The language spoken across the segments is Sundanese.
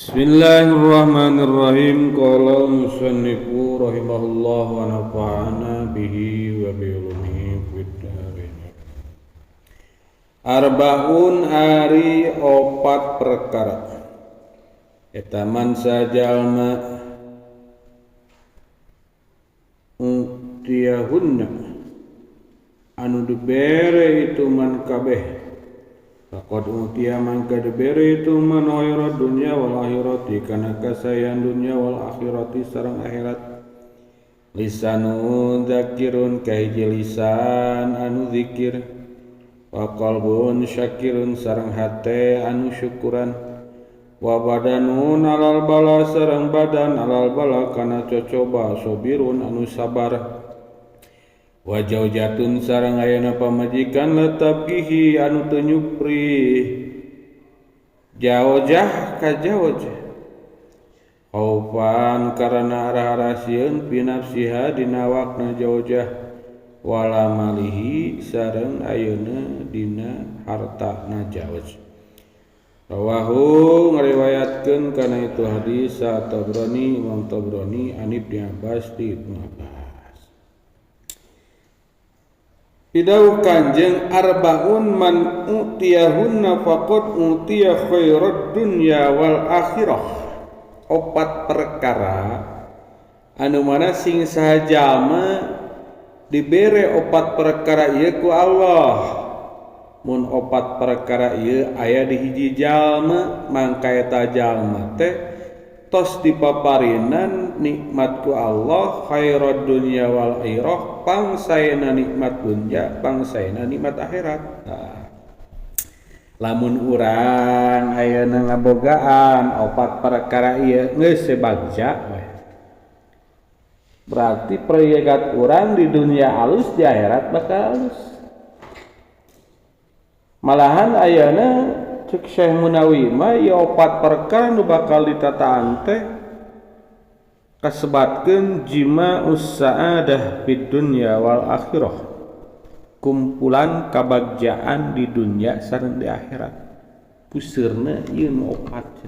Bismillahirrahmanirrahim. Qala al-musannifu rahimahullah wa nafa'ana bihi wa bi ulumihi fid dharain. Arbaun ari opat perkara. Eta man sajalma utiyahunna anu dibere itu man kabeh. Faqad utiya mangka dibere itu man khairat dunya wal akhirati kana kasayan dunya wal akhirati sareng akhirat. Lisanun dzakirun kahiji lisan anu zikir, wa qalbun syakirun sareng hate anu syukuran, wa badanun alal bala sareng badan alal bala kana cocoba sabirun anu sabar, wa jaujatun sareng ayana pamajikan letabgihi anu teu nyupri jaojah ka jaojah khaufan karana arah-arah sieun fi nafsiha dina awakna jaojah wala malihi sareng ayeuna dina hartana jaoj. Rawahu ngariwayatkeun kana itu hadis Tabrani, Imam Tabrani an Ibnu Abbas di Ibnu Abbas. Pidau kanjeng arbaun man utiyahunna faqad utiya khairad dunya wal akhirah. Opat perkara anu mana sing saha jalma dibere opat perkara ieu ku Allah. Mun opat perkara ieu aya di hiji jalma mangka eta jalma teh tos dipaparinan nikmat ku Allah khairad dunya wal akhirah, pangsaena nikmat dunya pangsaena nikmat akhirat. Nah, lamun urang ayeuna ngabogaan opat perkara ieu geus sebagja we, berarti proyekat urang di dunia alus di akhirat bakal alus. Malahan ayeuna cek Syekh Munawi mah ieu opat perkara nu bakal ditataan teh kasebatkeun jima'us sa'adah fid dunya wal akhirah, kumpulan kabagjaan di dunia sareng di akhirat. Puseurna ieu nu opat.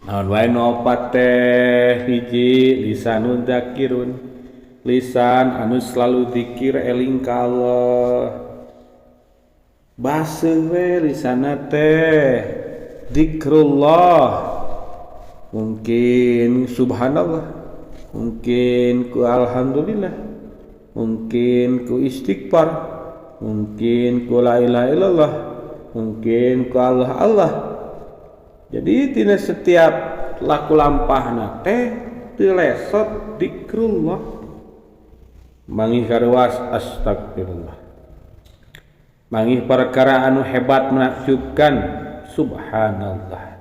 Naon wae nu opat teh? Hiji, lisanun dzakirun, lisan anu selalu zikir eling ka Allah. Baseuh we lisana teh zikrullah, mungkin subhanallah, mungkin ku alhamdulillah, mungkin ku istighfar, mungkin ku la ilaha illallah, mungkin ku Allah Allah. Jadi tina setiap laku lampahna teh teu lesot zikrullah. Mangih karuas astagfirullah, mangih perkara anu hebat menakjubkan subhanallah,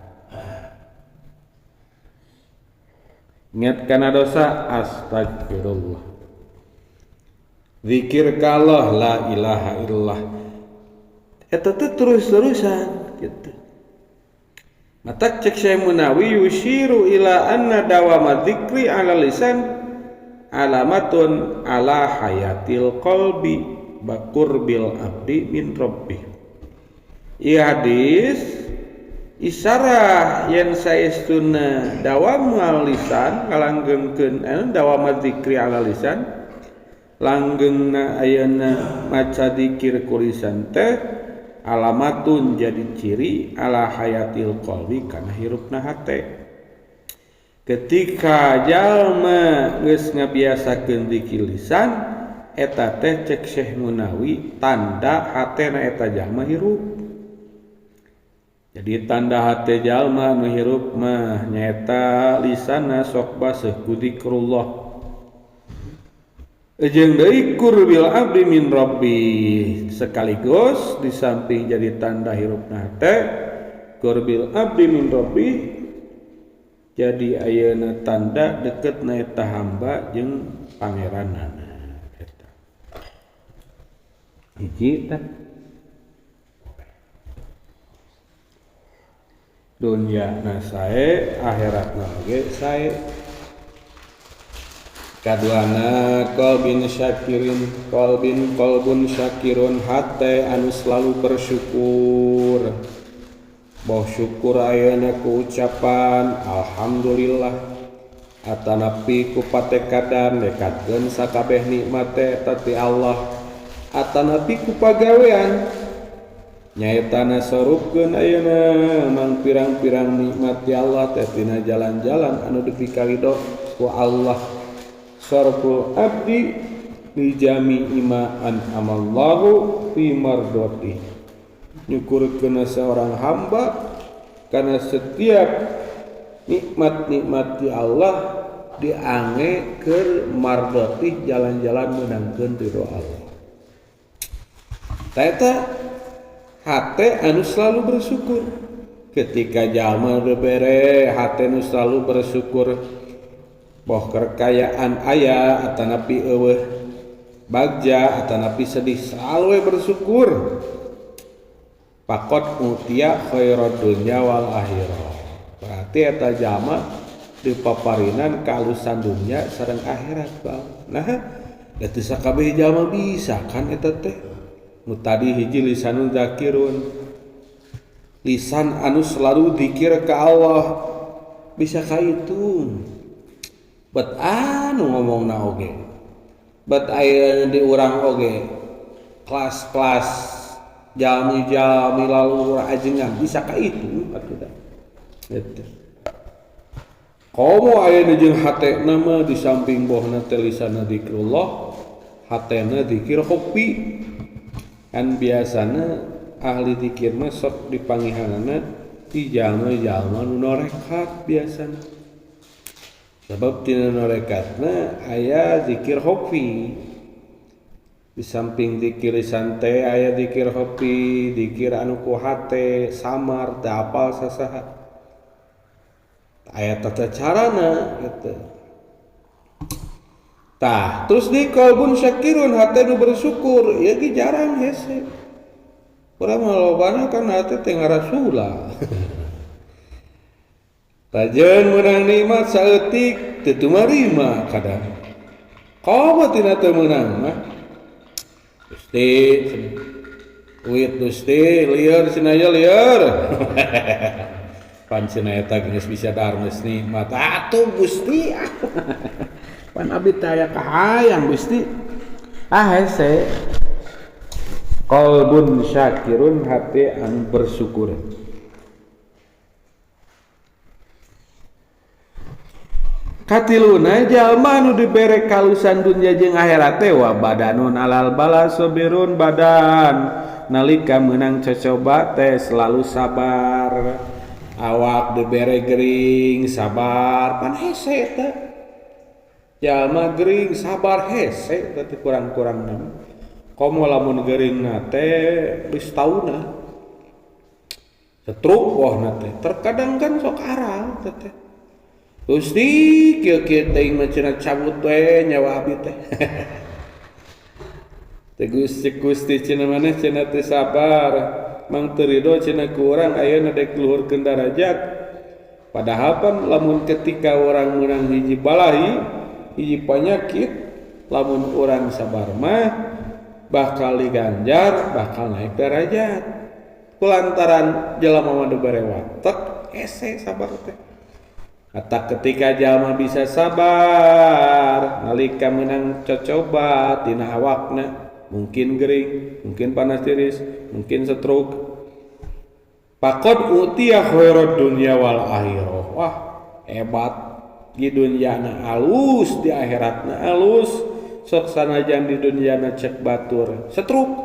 ingat kana dosa astagfirullah, zikir ka Allah la ilaha illallah. Eta teh terus-terusan gitu. Matak cek Syekh Munawi yushiru ila anna dawama dzikri ala lisan alamatun ala hayatil qalbi bakur bil abdi min rabbih. Ieu hadis isyarah yen saestuna dawam lisan ngalanggengkeun dawam dzikri ala lisan langgengna ayeuna maca dzikir ku lisan teh alamatun jadi ciri ala hayatil qalbi kana hirupna hate. Ketika jalma geus ngabiasakeun dzikir lisan eta teh cek Syekh Munawi tanda hatena eta jalma hirup. Jadi tanda hate jalma nu hirup mah nyaeta lisana sok baseuh ku zikrullah. Jeung deui qurbil abdi min rabbi, sekaligus di samping jadi tanda hirupna hate qurbil abdi min rabbi jadi ayeuna tanda deketna eta hamba jeung pangeranana. Hiji teh dunya na sae akhiratna oge sae. Kaduana qalbin syakirin, qalbin qalbun syakirun, hate anu selalu bersyukur. Boh syukur ayeuna ku ucapan alhamdulillah atanapi ku patekadan nekatkeun sakabeh nikmat teh ti Allah atanapi ku pagawean nyaetana sorupkeun ayeuna mang pirang-pirang nikmat ti Allah teh tina jalan-jalan anu dipikarido ku Allah. Sarful abdi li jami'i ma an'amallahu fi mardoti. Nyukurkeun seorang hamba karena setiap nikmat-nikmat di Allah diange keur mardoti jalan-jalan menangkeun ridho Allah. Eta hate anu selalu bersyukur. Ketika jalma dibere hate nu selalu bersyukur boh kekayaan aya atanapi eueuh bagja atanapi sedih selalu bersyukur. Pakot mutia khairad dunya wal akhirah. Berarti eta jalma dipaparinan kalusan dunya sareng akhirat bang. Nah, da teu sakabeh jalma bisa kan eta teh. Nu tadi hiji lisanun zakirun. Lisan anu selalu zikir ka Allah bisa kaitung. Bet anu ngomongna oge. Bet aya di urang oge. Kelas-kelas jalmi-jalmi lalu ajengan bisa ka itu atuh da. Eta. Komo aya jeung hatena mah di samping bohna teh lisanna zikrullah, hatena zikir kopi. Kan biasana ahli zikir mah sok dipangihanana ti jalma-jalma nu norekat biasana. Sebab tina norekatna aya zikir kopi. Di samping zikir lisan teh aya zikir kopi, zikir anu ku hate samar teu apal sasaha. Aya tata carana gitu. Tah, terus di qalbun syakirun hate nu bersyukur, ieu ge jarang hese. Urang mah lobana kan hate teh ngarasula. Tajeun meunang nikmat saeutik teu tumarima kadang. Komo tina teu meunang mah. Gusti, uit Gusti, lieur cenah aya lieur. Pan cenah eta geus bisa dahar geus nikmat. Atuh Gusti. Pan abdi teh aya kahayang Gusti. Ah hese. Qalbun syakirun hati anu bersyukur. Katiluna jalma anu dibere kalusan dunya jeung akhirat teh wa badanun alal bala sabirun badan nalika meunang cocoba teh selalu sabar. Awak dibere gering sabar pan hese eta. Jalma gering sabar hese eta teh kurang-kurangna. Komo lamun geuringna teh geus tauna. Setruk wahna teh. Terkadang kan sok aral teh. Gusti kieu-kieu teuing mah cenah cabut we nyawa abdi teh. Teh Gusti Gusti cenah maneh cenah teh sabar. Mang teu ridho cenah ku urang ayeuna dek luhurkeun darajat. Padahal pan lamun ketika urang meunang hiji balahi, hiji panyakit, lamun urang sabar mah bakal diganjar, bakal naik derajat. Kulantaran jelema mah dibere watek, hese sabar teh. Kata ketika jalma bisa sabar nalika menang cocoba tina awakna mungkin gering, mungkin panas tiris, mungkin stroke. Faqad utiya khairad dunya wal akhirah. Wah, hebat. Di dunyana alus, di akhiratna alus. Sok sanajan di dunyana cek batur stroke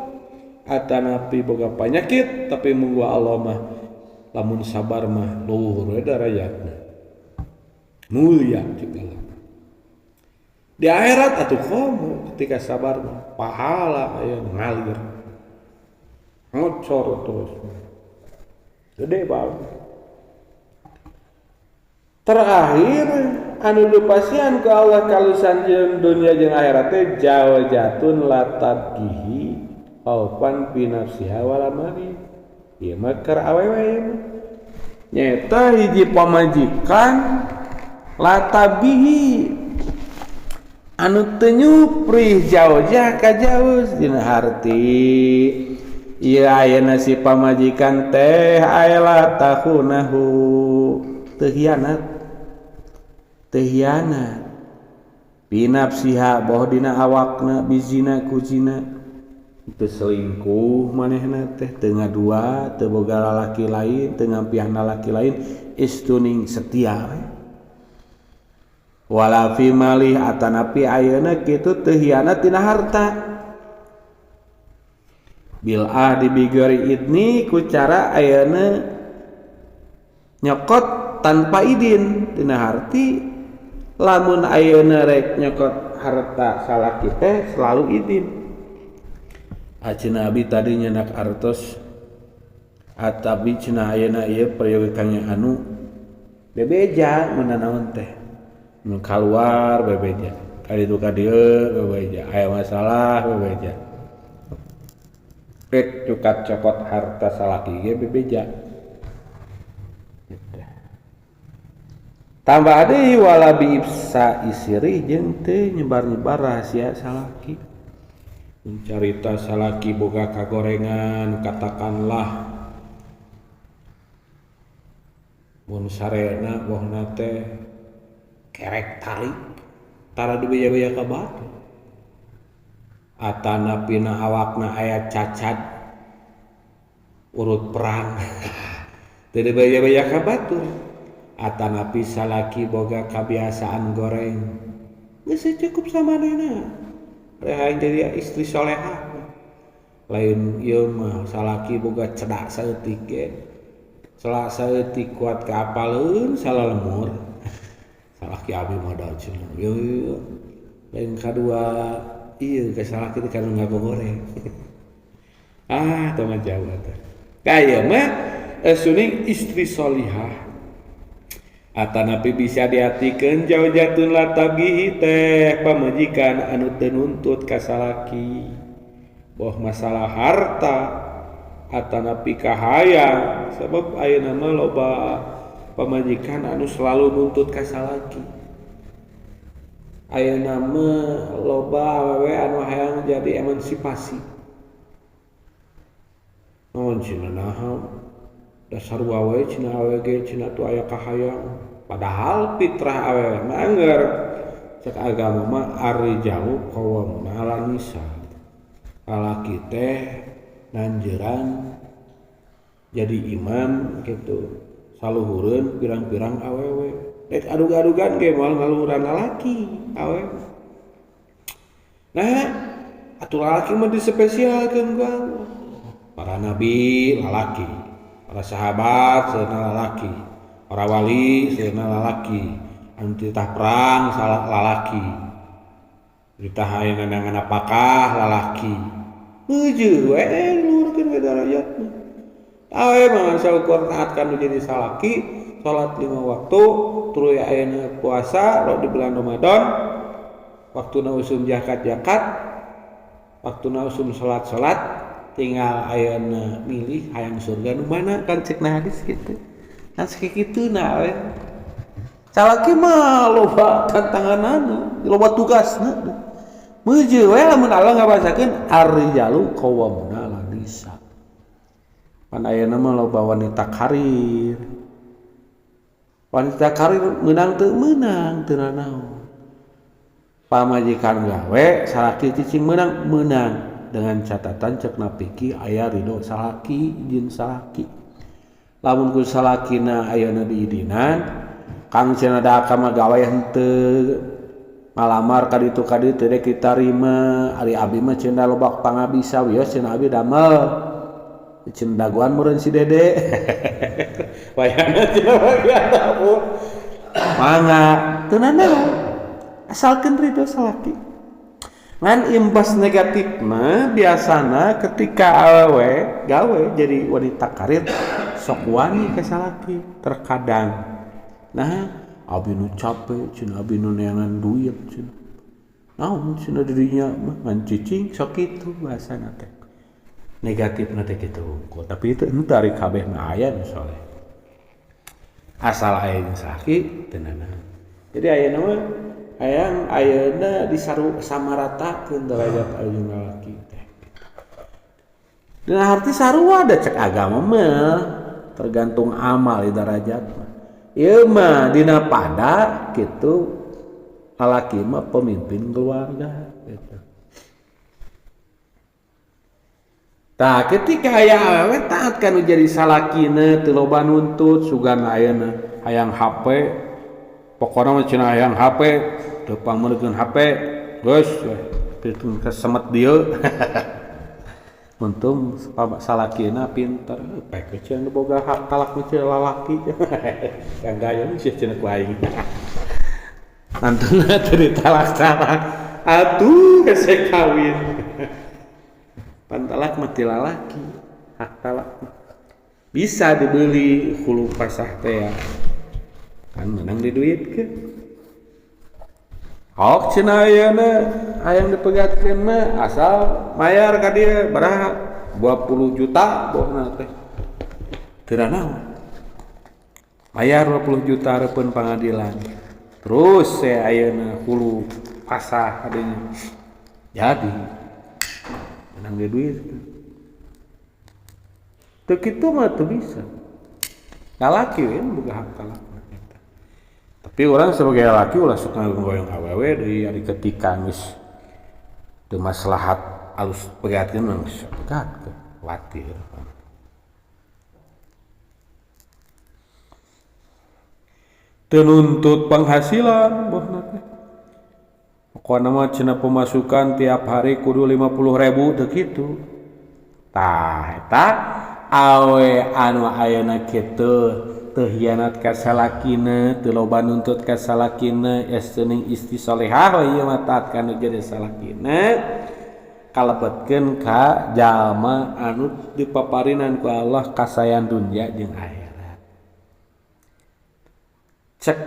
atanapi boga panyakit, tapi munggu Allah mah lamun sabar mah luhur we darajatna. Mulia juga lah. Di akhirat atuh komo ketika sabar mah pahala aya ngalir. Ngocor terus. Gede banget. Terakhir anu dipasihan ku Allah kalusan jeung dunya jeung akhirat teh jawajatun latabgihi aupan bi nafsiha wala mali. Ieu mah keur awewe ieu mah. Nyaeta hiji pamajikan latabihi anu teu nyuprih jauh ka jauh dina harti Ieu ayeuna si pamajikan teh aela tahunahu teu hianat. Teu hianat. Binafsiha boh dina awakna bizina ku zina. Teu selingkuh manehna teh teu ngadua, teu boga lalaki lain, teu ngampiahna lalaki lain, istuning setia we. Wala fi malih atanapi ayeuna kitu teu hianat dina harta. Bil ahdi bighairi idni ku cara ayeuna nyokot tanpa idin dina harti lamun ayeuna rek nyokot harta salaki teh selalu idin. Cenah abi tadi nyenak artos atabi cenah ayeuna ieu peryogi kang anu bebeja mun naon teh mun kaluar bebeja kaditu ka dieu bebeja aya masalah bebeja rek cukat cokot harta salaki ge bebeja gitu. Tambah deui wala bi ifsa isiri jeung teu nyebar-nyebar rahasia salaki. Carita salaki boga kagorengan katakanlah mun sarena bohna teh kerek tarik tara dibeja-beja ka batu atana pina awakna aya cacat urut perang teu dibeja-beja ka batu atanapi salaki boga kabiasaan goreng geus cukup samanehna hayang jadi istri soleha lain ieu mah salaki boga cedak saeutik ge salah saeutik kuat kaapaleun salah lemur salaki abi mah da cenah ieu lain kadua ieu ka salaki teh kanu ngagoreng ah teu mah jauh atuh ka ieu mah suning istri solihah atanapi bisa diartikeun jaujatun la tabihi teh pamajikan anu teu nuntut ka salaki boh masalah harta atanapi kahayang sebab ayeuna mah loba pamajikan anu selalu nuntut ka salaki ayeuna mah loba awewe anu hayang jadi emansipasi naon cenah naha dasar wae cenah awewe ge cenah tuh aya kahayang padahal fitrah awewe mah angger cek agama mah arrijalu qawwamuna 'alan nisa lalaki teh nanjeran jadi imam gitu saluhureun pirang-pirang awewe rek adug-adugan ge moal ngaluhuran lalaki awewe nah atuh lalaki mah dispesialkeun ku Allah para nabi lalaki para sahabat seuna lalaki para wali seuna lalaki anu titah perang salah lalaki titah ayeuna nangan apakah lalaki meujeuh we luhurkeun we darajatna awe mah saukur taat kanu jadi salaki salat 5 waktu tuluy ayeuna puasa lo di bulan Ramadan waktuna usum zakat-zakat waktuna usum salat-salat tinggal ayeuna milih hayang surga nu mana kan cekna hadis kitu kan sakituna we salaki mah loba tantanganana loba tugasna meujeuh we lamun Allah ngabasakeun ar-rijalu qawwamuna 'alan nisa pan ayeuna mah loba wanita karir wanita karir meunang teu meunang teu nanaon pamajikan gawe salaki cicing meunang meunang dengan catatan cek napiki aya ridho salaki jin salaki lamun ku salakina ayeuna diidinan kang cenah da ka mah gawe henteu ngalamar ka ditu ka dieu teu dek ditarima ari abi mah cenah loba pangabisa wios cenah abi damel cenah dagoan meureun si Dede wayahna cenah bagian dapur mangga teu nanaon asalkeun ridho salaki. Ngan imbas negatif mah biasana ketika awewe gawe jadi wanita karir sok wani ka salaki terkadang nah abi nu capek cenah abi nu neangan duit cenah naon cenah dirinya mah ngan cicing sok kitu bahasana teh negatifna teh kitu hungkul tapi itu henteu ari kabeh mah aya nu soleh asal aya jeung salaki teu nanaon jadi ayeuna mah hayang ayeuna disaru samaratakeun derajat ayeuna lalaki teh. Dan arti sarua da cek agama mah tergantung amal di darajat mah. Ieu mah dina pada kitu lalaki mah pemimpin keluarga gitu. Tah ketika aya awewe taat kanu jadi salakina teu loba nuntut sugan ayeuna hayang HP pokona mah cenah hayang HP teu pangmeulkeun HP geus pikeun kesemet dieu. Untung salakina pinter pek cenah boga hak talak mah cenah lalaki. Yang gaya sih cenah ku aing. Antuna teu ditalak-talak atuh hese kawin. Pan talak mah ti lalaki, hak talak mah bisa dibeli hulu pasah teh ya. Kan menang diduitkeun. Hok cenah ayeuna hayang dipegatkeun mah asal mayar ka dieu baraha 20 juta bohna teh. Teu naon. Mayar 20 juta hareupeun pangadilan. Terus saya ayeuna hulu pasah adanya. Jadi menang dia duit. Teu kitu mah teu bisa. Lalaki we boga hak talak. Tapi orang sebagai laki ulah suka nggoyong awewe deui ari ketika geus teu maslahat alus pegatkeun mah geus pegatkeun kuatir. Teu nuntut penghasilan bohna teh. Pokona mah cenah pemasukan tiap hari kudu 50.000 teu kitu. Tah eta awe anu ayeuna kitu teu hianat ka salakina, teu loba nuntut ka salakina, es teuning istri solehah we ieu mah taat kana jadi salakina, kalebetkeun ka jalma anu dipaparinan ku Allah kasayan dunya jeung akhirat. Cek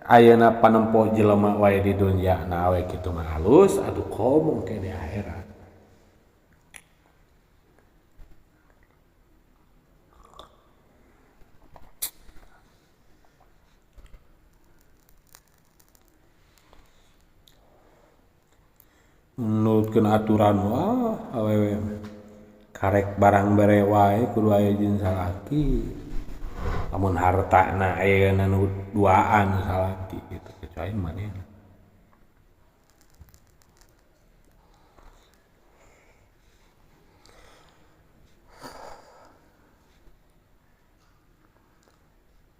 ayeuna panempo jelema wae di dunya na awe kitu mah alus atuh komo ke di akhirat. Nurutkeun aturan wah awewe karek barang bere wae kudu aya jeung salaki. Lamun hartana ayeuna nu duaan salaki gitu kecuali manehna.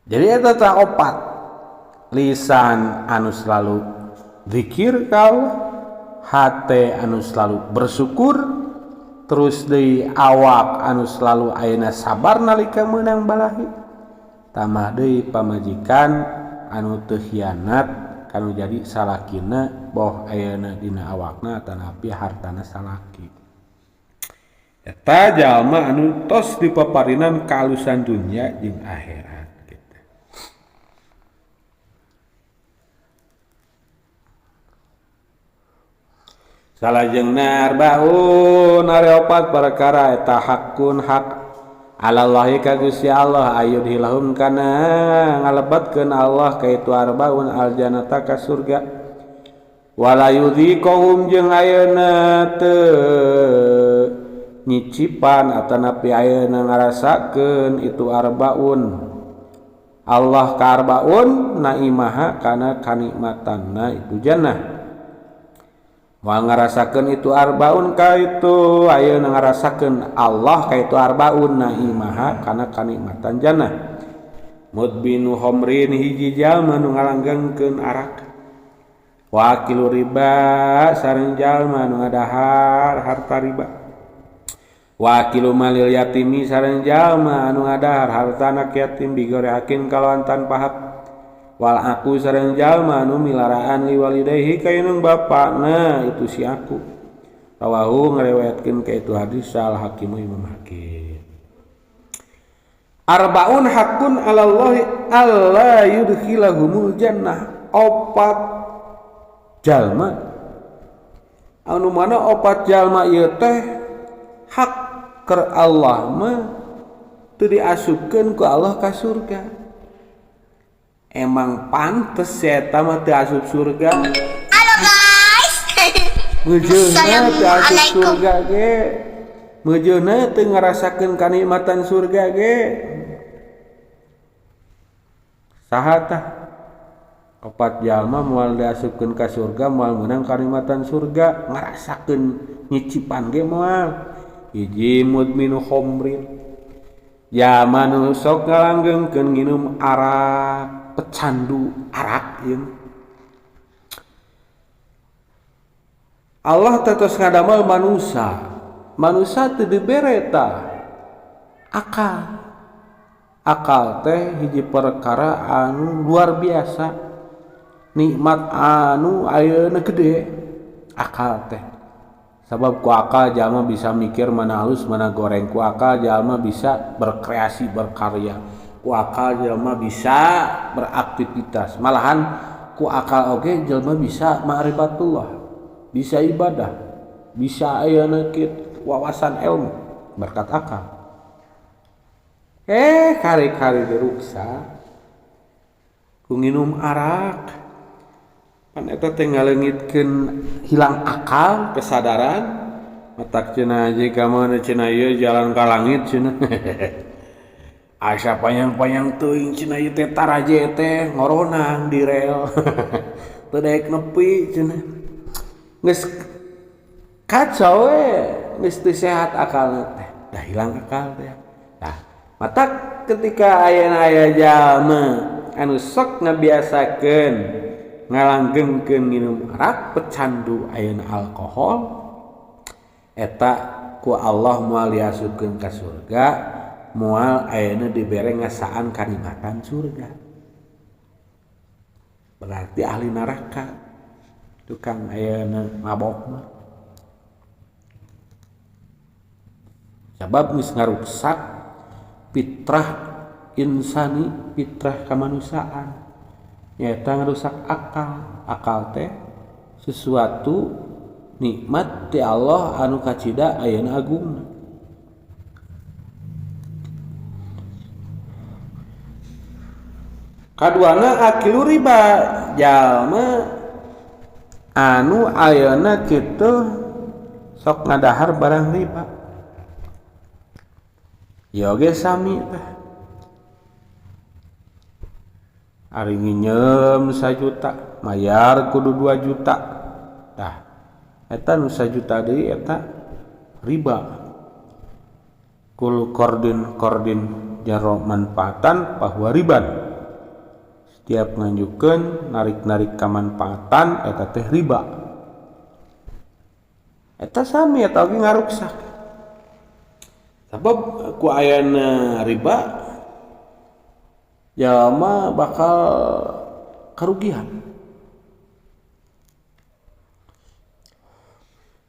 Jadi eta tah opat lisan anu selalu zikir ka Allah, hate anu selalu bersyukur, terus deui awak anu selalu ayeuna sabar nalika meunang balahi, tambah deui pamajikan anu teu hianat kanu jadi salakina boh ayeuna dina awakna tanapi hartana salaki. Eta jalma anu tos dipaparinan kaalusan dunya jeung akhirat. Salajengna arbaun ari opat perkara eta hakun hak alallahi ka Gusti Allah ayudhilahum kana ngalebatkeun Allah ka itu arbaun aljannata ka surga wala yudhiqahum jeung ayeuna teu nyicipan atanapi ayeuna ngarasakeun itu arbaun Allah ka arbaun naimaha kana kanikmatanna itu jannah. Moal ngarasakeun itu arbaun ka itu ayeuna ngarasakeun Allah ka itu arbaun naimaha kana kanikmatan jannah. Mudbinu homrin hiji jalma nu ngalanggengkeun arak. Wakilu riba sareng jalma nu ngadahar harta riba. Wakilu malil yatimi sareng jalma anu ngadahar harta anak yatim bigore hakin kalawan tanpa hak. Wal aku sareng jalma anu milaraan li walidayhi ka indung bapana itu si aku. Rawahu ngariwayatkeun ka itu hadis al Hakim Imam Hakim. Arbaun haqqun 'alallahi alla yudkhilahumul jannah. Opat jalma anu mana opat jalma ieu teh hak keur Allah mah teu diasupkeun ku Allah ka surga. Emang pantes eta mah teu asup surga. Halo guys. Ngejeuna teu asup Assalamualaikum. surga ge. Meujeuhna teu ngarasakeun kanikmatan surga ge. Saha tah? Opat jalma moal diasupkeun ka surga, moal meunang kanikmatan surga, ngarasakeun nyicipan ge moal. Hiji mudminu khomrin. Jalma nu sok ngalanggengkeun nginum arak, pecandu arak ieu. Allah tetos ngadamel manusia. Manusia teu dibere tah akal. Akal teh hiji perkara anu luar biasa, nikmat anu ayeuna gede akal teh. Sabab ku akal jalma bisa mikir mana halus mana goreng, ku akal jalma bisa berkreasi berkarya, ku akal jalma bisa beraktivitas, malahan ku akal oge jalma bisa ma'rifatullah, bisa ibadah, bisa ayeuna wawasan ilmu berkat akal. Kari-kari diruksa ku nginum arak. Pan eta teh ngaleungitkeun hilang akal, kesadaran. Matak cenah jika mana cenah ieu jalan ka langit cenah. Asa panjang-panjang teuing cenah ieu teh taraje teh ngoronang di rel. Teu daek nepi cenah. Geus kacau we, geus teu sehat akalna teh. Dah hilang akal teh. Nah, matak ketika ayeuna aya jalma anu sok ngabiasakeun ngalanggengkeun nginum arak, pecandu ayeuna alkohol, eta ku Allah moal diasupkeun ka surga, moal ayeuna dibere ngasaan kanikmatan surga. Berarti ahli neraka tukang ayeuna mabok mah. Sabab geus ngaruksak fitrah insani, fitrah kemanusiaan. Nyaeta ngarusak akal. Akal teh sesuatu nikmat ti Allah anu kacida ayeuna agungna. Kaduana akilu riba, jalma anu ayeuna kitu sok ngadahar barang riba. Ya oge sami teh. Ari nginjem 1 juta, mayar kudu 2 juta. Tah, eta nu 1 juta deui eta riba. Kul qardin qardin jaro manfaatan bahwa riban. Setiap nganjukeun narik-narik kamanfaatan eta teh riba. Eta sami eta oge ngaruksak. Sabab ku ayana riba jalma bakal kerugian.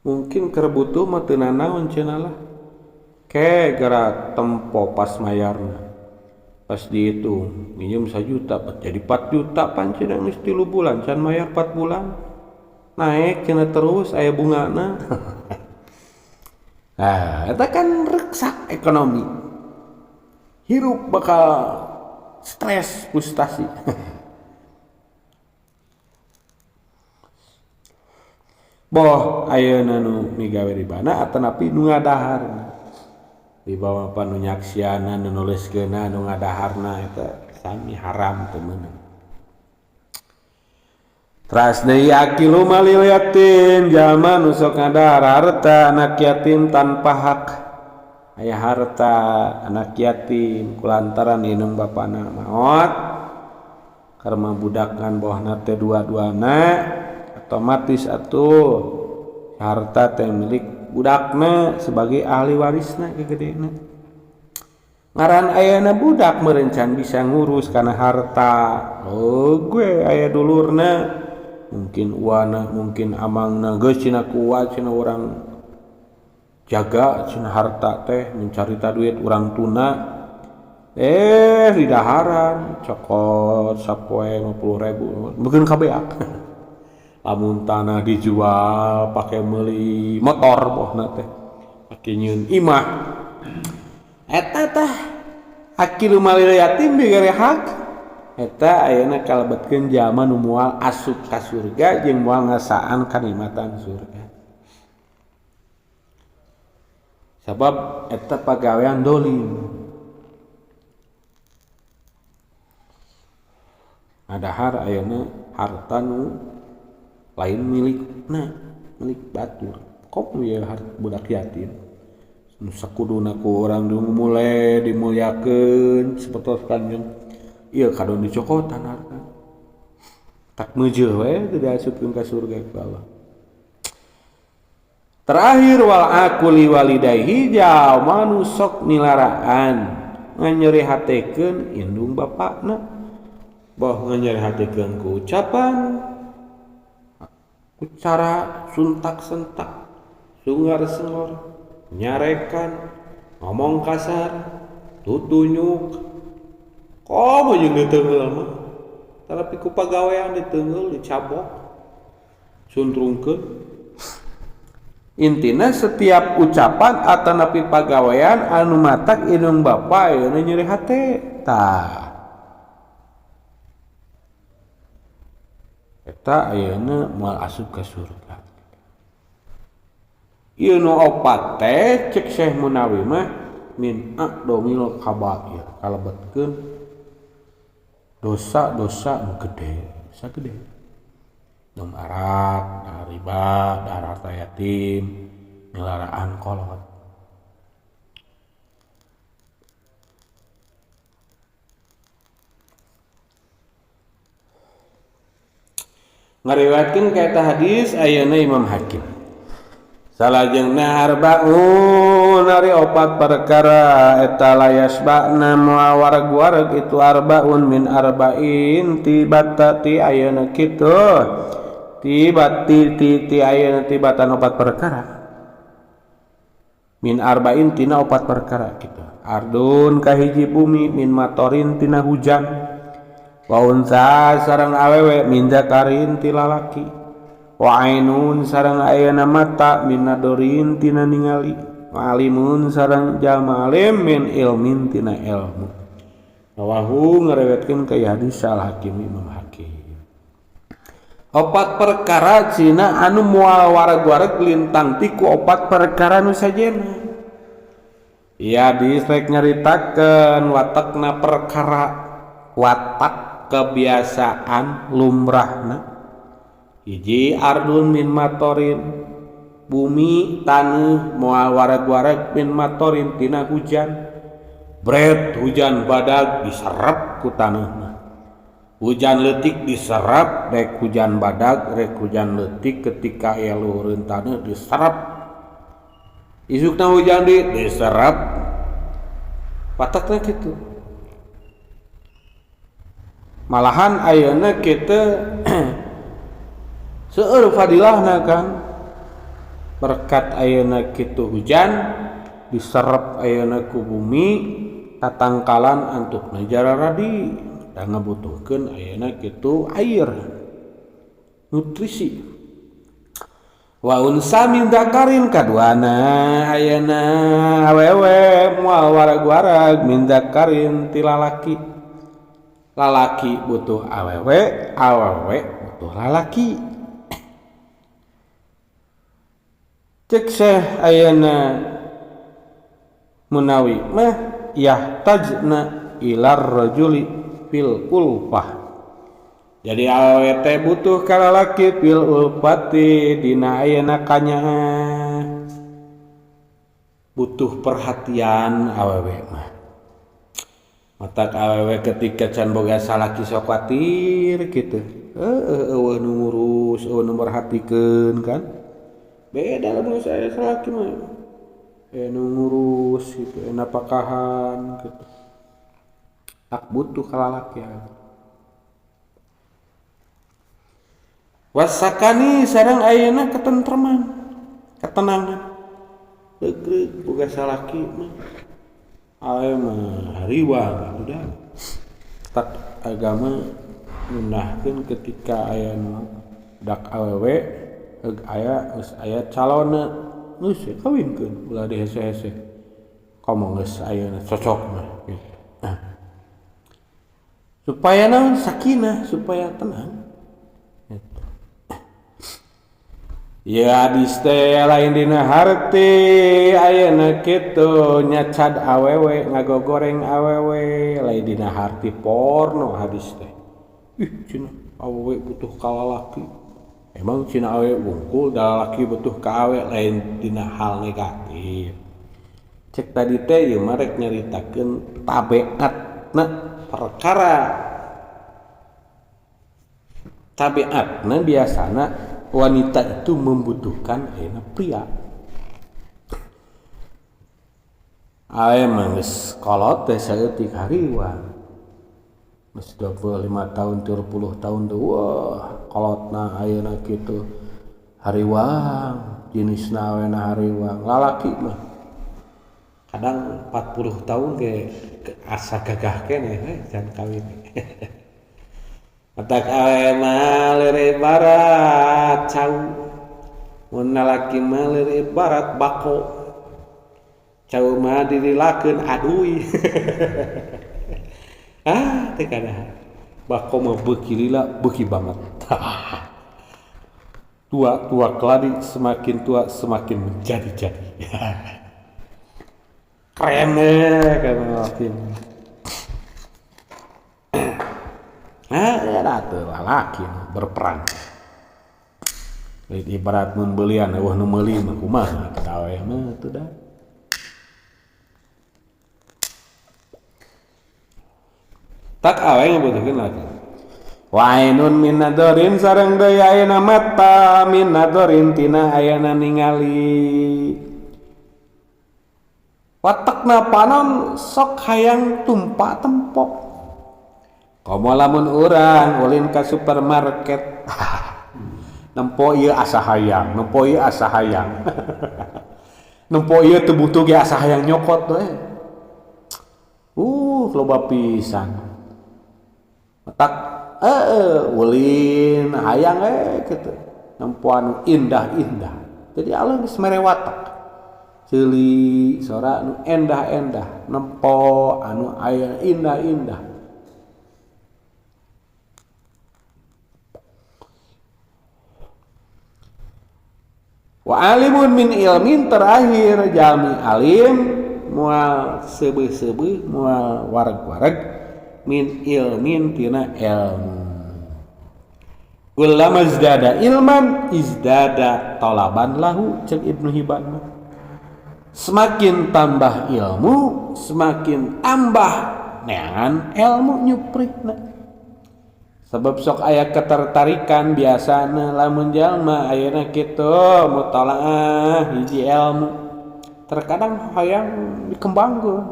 Mungkin keur butuh mah teu nanaon cenah lah. Ke gara tempo pas mayarna. Pas dihitung minjem 1 juta jadi 4 juta pan cenah geus 3 bulan can mayar 4 bulan. Naik cenah terus aya bungana. Nah, eta kan reksak ekonomi. Hirup bakal stres, frustasi. Boh ayeuna nu migawe ribana atanapi nu ngadaharna. Di bawah pan nu nyaksiana, nu nuliskeunna, nu ngadaharna eta sami haram teu meunang. Teras deui akilu malil yatim, jalma nu sok ngadahar harta anak yatim tanpa hak. Aya harta anak yatim kulantaran indung bapana maot karma budakan bohna teh dua-duana otomatis atuh harta teh milik budakna sebagai ahli warisna kegedena. Ngaran ayana budak merencan bisa ngurus kana harta. Oh gue aya dulurna, mungkin uana, mungkin amangna, geus cenah kuat cenah urang jaga cenah harta teh mencari ta duit urang tuna. Di daharan cokot sapoe 50.000 meukeun kabeak. Lamun tanah dijual pake meuli motor bohna teh pake nyieun imah. Eta tah akilu malil yatim bigere hak. Eta ayeuna kalebetkeun jalma nu moal asup ka surga jeung moal ngasaan kanikmatan surga. Sabab eta pagawean dolim. Adahar ayeuna harta nu lain milikna, milik batur. Kok ieu harta budak yatim. Nu sakuduna ku urang dimulai dimuliakeun sapertos kanjeng. Ieu kadon dicokotan harta. Tak meujeuh we teu diasupkeun ka surga ku Allah. Terakhir wal akuli walidayhi jalma nu sok nilaraan nganyerihatekeun indung bapakna. Boh nganyerihatekeun ku ucapan, ku cara suntak-sentak, sungar-sengor, nyarekan, ngomong kasar, tutunyuk. Komo jeung diteungeul mah. Tapi ku pagawean diteungeul, dicabok, suntrungkeun. Intina setiap ucapan atanapi pagawean anu matak indung bapa ayeuna nyeri hate. Tah. Eta ayeuna moal asup ka surga. Ieu nu opat teh cek Syekh Munawi mah min a'domil kabair, kalebetkeun dosa-dosa nu gede, dosa gede. Num arak, dahar riba, dahar harta yatim, nilaraan kolot. Ngariwayatkeun ka eta hadis ayeuna Imam Hakim. Salajengna arbaun ari opat perkara eta layasba'na moal wareg-wareg itu arbaun min arba'in tibata ti ayeuna kitu tibati ti ti ayeuna tibatan opat perkara min arba'in tina opat perkara kitu ardun kahiji bumi min matorin tina hujan wa unsa sareng awewe min zakarin ti lalaki wa ainun sareng ayeuna mata min nadorin tina ningali wa alimun sareng jalma alim min ilmin tina ilmu. Rawahu ngariwayatkeun ka hadis Al Hakim Imam Hakim. Opat perkara cina anu moal wareg-wareg lintang ti ku opat perkara nu sajena. Ieu hadis rek nyaritakeun watakna perkara, watak kebiasaan lumrahna. Hiji ardun min matorin, bumi taneuh moal wareg-wareg min matorin tina hujan. Bret hujan badag diserep ku taneuhna. Hujan leutik diserap, rek hujan badag, rek hujan leutik ketika aya luhureun taneuh diserap. Isukna hujan deui diserap. Patakna kitu. Malahan ayeuna kitu seueur fadilahna kan. Berkat ayeuna kitu hujan diserap ayeuna ku bumi tatangkalan antukna jararadi. Da ngabutuhkeun ayeuna kitu air nutrisi. Wa unsa min dzakarin kaduana ayeuna awewe moal warag-warag min dzakarin ti lalaki. Lalaki butuh awewe, awewe butuh lalaki. Cek Syekh ayeuna Munawi mah yahtajna ilar rajuli fil ulfah. Jadi awewe teh butuh ka lalaki fil ulfati dina ayeuna kanyaah. Butuh perhatian awewe mah. Matak awewe ketika can boga salaki sok kuatir kitu. Heueuh eueuh nu ngurus, eueuh nu merhatikeun kan. Beda lamun saya salaki mah. Nu ngurus gitu, napakahan gitu. Tak butuh ka lalaki. Wasakani sareng ayeuna ketentreman, ketenangan. Regreg boga salaki mah. Awewe mah hariwang udah. Tak agama ngunahkeun ketika aya nu dak awewe heug aya geus aya calonna geus we kawinkeun ulah dihese-hese. Komo geus ayeuna cocok mah gitu. Nah. Supaya naon sakinah, supaya tenang. Gitu. Ya hadis teh lain dina harti ayeuna kitu nyacad awewe ngagogoreng awewe lain dina harti porno hadis teh. Ih cenah awewe butuh ka lalaki. Emang cenah awewe wungkul da lalaki butuh ka awe lain dina hal negatif. Cek tadi teh ieu mah rek nyaritakeun tabiatna perkara tabiatna biasana wanita itu membutuhkan ayeuna pria. Awe mah geus kolot teh saeutik hariwang. Geus 25 tahun 30 tahun teh wah kolotna ayeuna kitu hariwang, jenisna awena hariwang. Lalaki mah kadang 40 tahun ge asa gagah keneh we can kawin. Matak awe mah leureui barat cau, mun lalaki mah leureui barat bako. Cau mah dirilakeun aduy. Ah teu kada. Bako mah beuki lila beuki banget. Tua-tua keladi semakin tua semakin menjadi-jadi. Keren deh kan lalaki. Ah, ya tuh lalaki berperang. Ibarat mun beulian eueuh nu meuli mah kumaha kita we mah teu da. Tak awe ngabutuhkeun laki. Wa ainun min nadharin sareng deui ayeuna mata min nadharin tina ayana ningali. Watakna panon sok hayang tumpak tempok. Komo lamun urang ulin ka supermarket. Nempo ieu asa hayang, nempo ieu asa hayang. Nempo ieu teu butuh ge asa hayang nyokot we. Loba pisan. Matak ulin hayang we kitu. Nempo anu indah-indah. Jadi Allah geus mere watak. Ceuli sora anu endah-endah, nempo anu aya indah-indah. Wa alimun min ilmin terakhir jalmi alim moal seubeuh-seubeuh moal wareg-wareg min ilmin tina ilmu. Kullama izdada ilman izdada talaban lahu cek Ibnu Hibban. Semakin tambah ilmu semakin tambah neangan ilmu nyuprikna. Sebab sok aya ketertarikan biasana lamun jalma ayeuna kitu mutalaah hiji ilmu terkadang hayang dikembangkeun.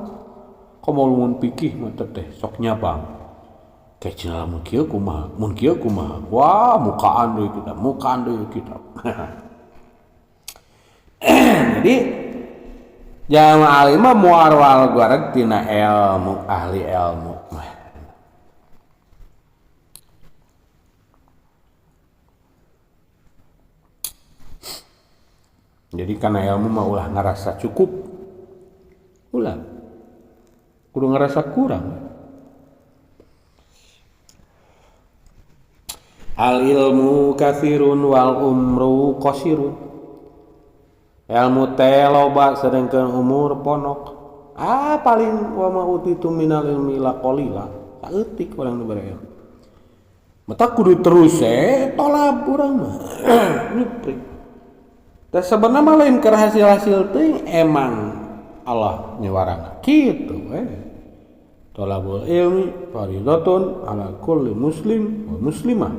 Komo mun pikih mah teh sok nyabang. Kayak cenah lamun kieu kumaha, mun kieu kumaha. Wah, mukaan deui kita, mukaan deui kita. Jadi jalma alim mah moal wareg tina ilmu, ahli ilmu. Jadi karena ilmu mah ulah ngerasa cukup, ulah kudu ngerasa kurang. Al ilmu kathirun wal umru qasirun. Ilmu teh loba sedengkeun umur ponok. Ah paling wa ma utitu minal ilmi la qalila. Saeutik urang nu bere ilmu. Mata kudu terus tolab urang mah. Nyupri. Teh sebenarnya mah lain keur hasil-hasil teuing emang Allah nyuwarana kitu we. Tolabul ilmi faridatun ala kulli muslim wa muslimah.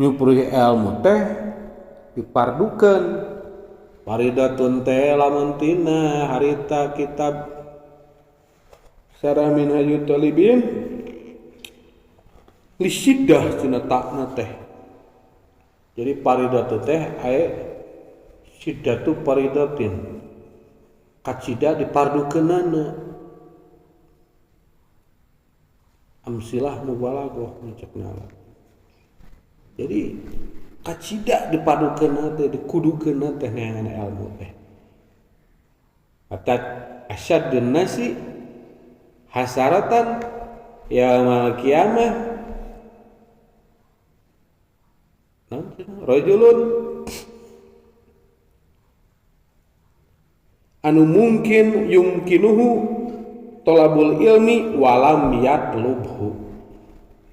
Nyuprih ilmu teh dipardukeun. Faridatun teh lamun tina harita kitab Syarah Minhajut Talibin lisiddah cenah takna teh. Jadi paridatu teh ae siddatu paridatin. Kacida dipardukeunana. Amsilah mubalaghah cekna. Jadi kacida dipardukeunana teh dikudukeunana teh neangan ilmu teh. Atat asyaddun nasi hasaratan yaumal qiyamah. Rajulun anu mungkin yumkinuhu tolabul ilmi walam yatlubhu.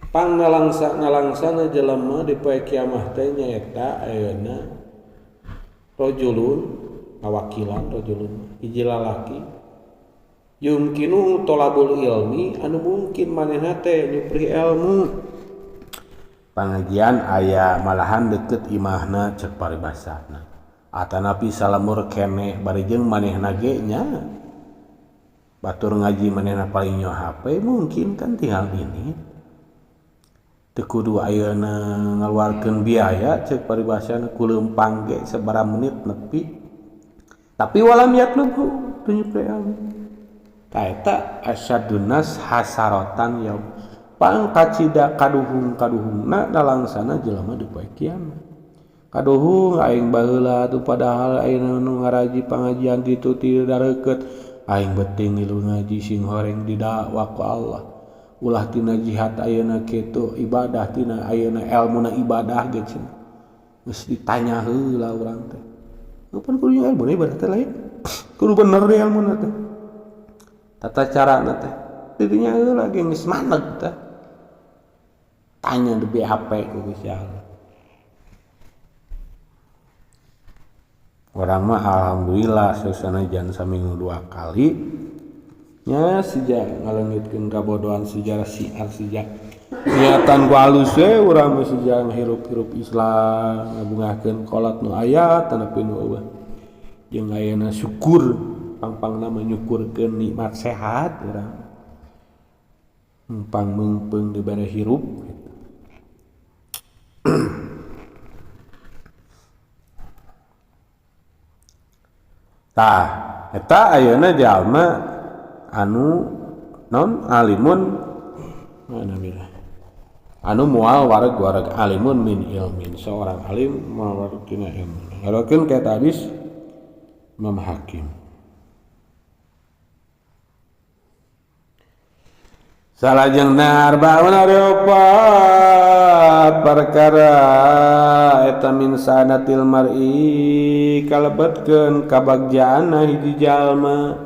Pangnalangsa ngalangsana jelema di poe kiamah teh nyaeta ayeuna rajulun ngawakilan rajulun hiji lalaki yumkinuhu tolabul ilmi anu mungkin manehna teh nyupri ilmu. Pangajian aya malahan deket imahna cek paribasana atanapi salamur keneh bari jeung manehna ge nya batur ngaji manehna paling nyo HP mungkin kan tinggal ini teu kudu ayeuna ngaluarkeun biaya cek paribasana ku leumpang ge sabaraha menit nepi tapi walam yatlubu teu nyupri ilmu. Ta eta asyadun nas hasaratan yaum pang kacida kaduhung-kaduhungna nalangsana jelema di poe kiamat. Kaduhung aing baheula tuh padahal aing nu ngaraji pangajian ditu ti dareukeut aing beuting ngilu ngaji sing horeng didakwah ku Allah. Ulah tina jihad ayeuna kitu ibadah tina ayeuna elmuna ibadah ge cenah. Geus ditanya heula urang teh. Kapan kudu ilmu ibadah teh lain? Kudu bener deh elmuna teh. Tata carana teh. Didinya heula ge geus maneg teh. Tanya di BHP ku Gusti Allah. Orang mah alhamdulillah susana jan saminggu 2 kali nya sejak ngalengitkeun kabodohan sejarah siar sejak niatan ku alus we urang mah sejak hirup-hirup Islam ngabungahkeun kolot nu aya tanapi nu eueuh jeung ayeuna syukur pangpangna mah nyukurkeun nikmat sehat urang pang meungpeung dibere hirup gitu. Tah eta ayeuna jalma anu non alimun mana bila anu moal wareg-wareg alimun min ilmin seorang alim moal wareg tina ilmu. Ngarokeun ka eta hadis Imam Hakim. Salajengna arbaun ari opat perkara eta min sanatil mar'i kalebetkeun kabagjaanna hiji jalma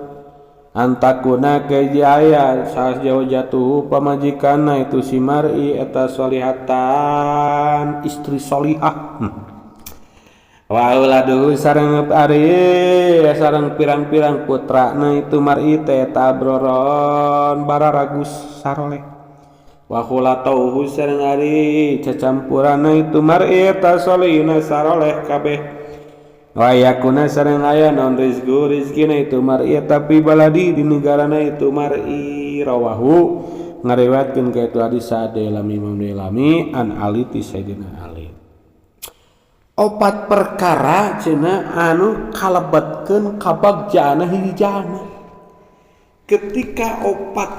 antakuna kejaya saas jauh jatuh pamajikanna itu si mar'i eta solihatan istri solihah. Wa auladuhu sareng ari sareng pirang-pirang putrana itu mar'i teh tabroron bararagus saroleh. Wa khulatauhu sareng ari cacampuranna itu mar'i eta solihna saroleh kabeh. Wa yakuna sareng aya non rizqu rizkina itu mar'i tapi baladi di negarana itu mar'i rawahu ngariwayatkeun ka itu hadis Sa'ad Imam Dailami an Ali ti Sayyidina Ali. Opat perkara cenah anu kalebetkeun kabagjaana hiji jalma. Ketika opat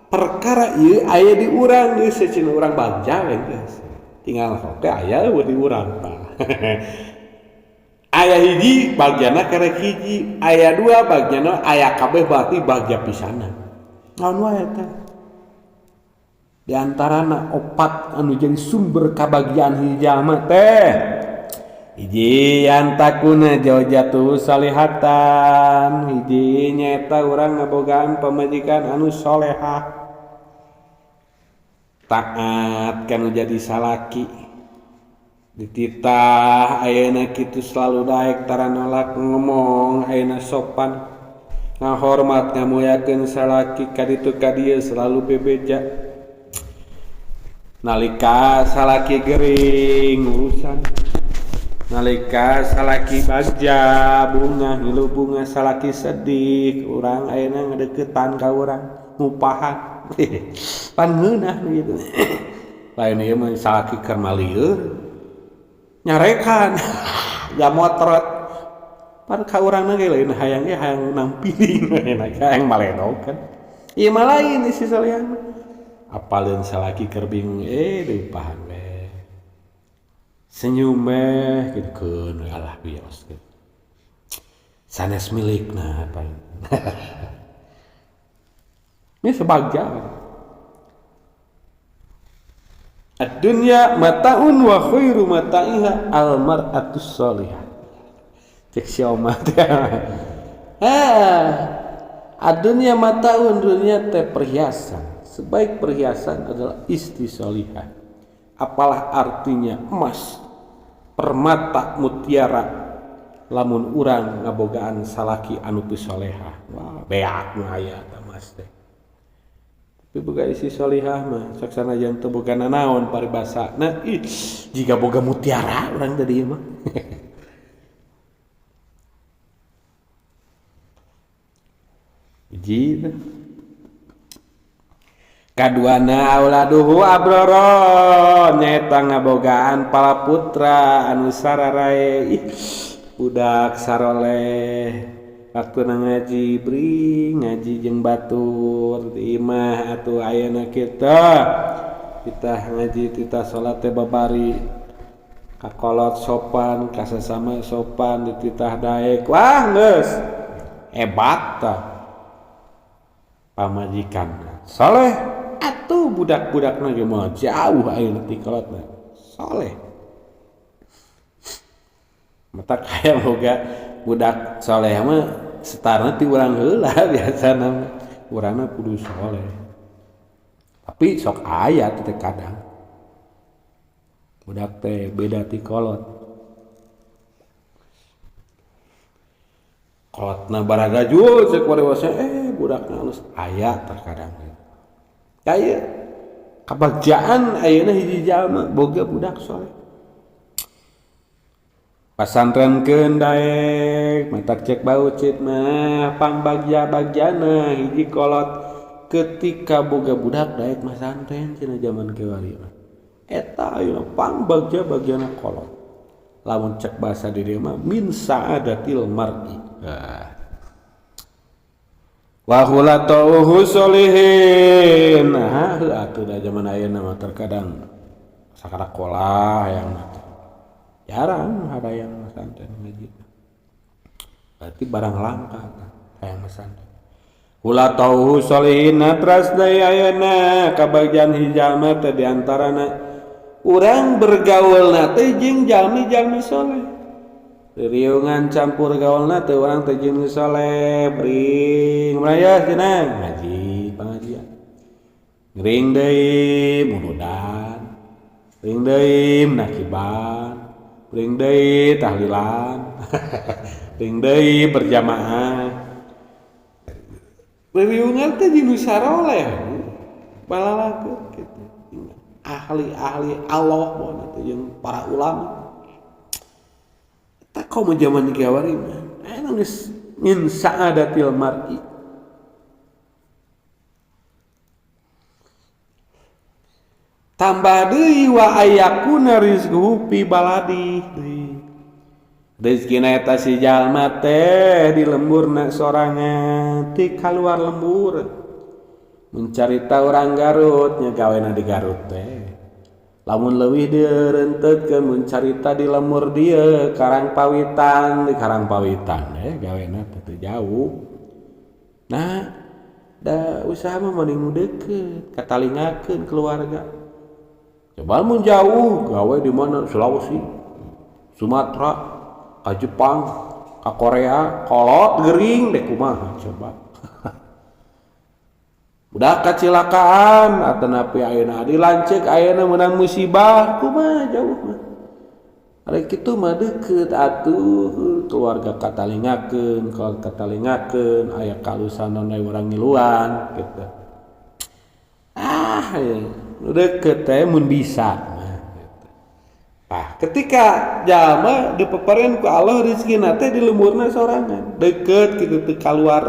perkara ieu aya di urang geus cenah urang bagja we geus. Tinggal oke aya eueuh di urang tah. Aya hiji bagianna kerek hiji, aya dua bagianna aya kabeh berarti bagja pisanan. Naon wae eta? Di antarana opat anu jadi sumber kabagjaan hiji jalma teh. Hiji antakuna jauh jatuh salihatan, hiji nyaeta urang ngabogaan pamajikan anu solehah. Taat kanu jadi salaki. Dititah ayeuna kitu selalu daek tara nolak ngomong ayeuna sopan ngahormat ngamuliakeun salaki kaditu ka dieu selalu bebeja nalika salaki gering urusan nalika salaki bagja bunga ngilu bunga salaki sedih urang ayeuna ngadeukeutan ka urang ngupahan pan ngeunah gitu lain ieu mah salaki keur malieur nyarekan jamotret pan ka urangna ge lain hayang ge hayang nampiling hayang maledog kan ieu mah lain isi salian apaleun salaki keur bingung leupahan we senyum we kitu keun we alah bios gitu sanes milikna apa ini sebagja. Ad-dunya mataun wa khairu mata'iha al-mar'atus sholihah. Cek si Omar teh. Ad-dunya mataun, dunia teh perhiasan. Sebaik perhiasan adalah istri sholihah. Apalah artinya emas, permata mutiara lamun urang ngabogaan salaki anu teu solehah. Wah, beak nu aya eta emas teh. Tapi boga istri sholihah mah saksana jeung teu boga nanaon paribasana. Ih, jiga boga mutiara urang tadi mah. Hiji kaduana auladuhu abroro nyaeta ngabogaan para putra anu sararae. Ih, budak saroleh waktuna ngaji bring ngaji jeung batur di imah atuh ayeuna kita ngaji tita salat teh babari kakolot sopan kasasama sopan dititah daek. Wah geus hebat tah pamajikan soleh atuh budak-budakna ge moal jauh ayeuna ti kolotna soleh. Mata kaya boga budak soleh mah setarna ti urang heula biasana mah urangna kudu soleh. Tapi sok aya teh kadang budak teh beda ti kolot. Kolotna baragajul cek warewasa budakna alus aya terkadang. Kaya kabagjaan ayeuna hiji jalma boga budak soleh. Pasantrenkeun daek matak cek baucit mah pangbagja-bagjana hiji kolot ketika boga budak daek masantren cenah zaman kiwari mah. Eta ayeuna pangbagja-bagjana kolot. Lamun cek bahasa di dieu mah min sa'adatil mar'i. Wa khulatuhu sholihin. Nah, atuh da zaman ayeuna mah terkadang sakarakolah yang jarang ada yang masantren ngaji. Berarti barang langka hayang masantren. Khulatuhu sholihin teras deui ayeuna kabagian hijama teh di antarana urang bergaulna teh jeung jalmi-jalmi soleh. Riungan campur gaulna teh urang teh jeung soleh bring mraya cenah ngaji pengajian. Ngring deui muludan, ring deui menakiban, ring deui tahlilan, ring deui berjamaah. Riungan teh jeung nu saroleh balalakeun kitu. Ahli-ahli Allah bona teh jeung para ulama. Tak komo zaman kiawari mah anu geus min sa'adatil mar'i. Tambah deui wa ayakuna rizquhu fi baladi deui. Rezekina eta si jalma teh di lemburna sorangan ti kaluar lembur. Mencarita urang Garut nya gawena di Garut teh. Lamun leuwih direntetkeun mun carita di lemur dieu Karangpawitan di Karangpawitan gawena teh teu jauh. Nah, da usaha mah mending nu deukeut katalingakeun keluarga. Coba mun jauh gawe di mana Sulawesi, Sumatera, ka Jepang, ka Korea, kolot gering deh kumaha coba. Budak kacilakaan atanapi ayeuna dilanceuk ayeuna meunang musibah kumaha jauh mah. Ari kitu mah deukeut atuh keluarga katalingakeun, kolot katalingakeun, aya kalusan we urang ngiluan kitu. Ah, nu deukeut teh mun bisa mah kitu. Tah, ketika jalma dipepereun ku Allah rezekina teh di lemburna sorangan, deukeut kitu teu kaluar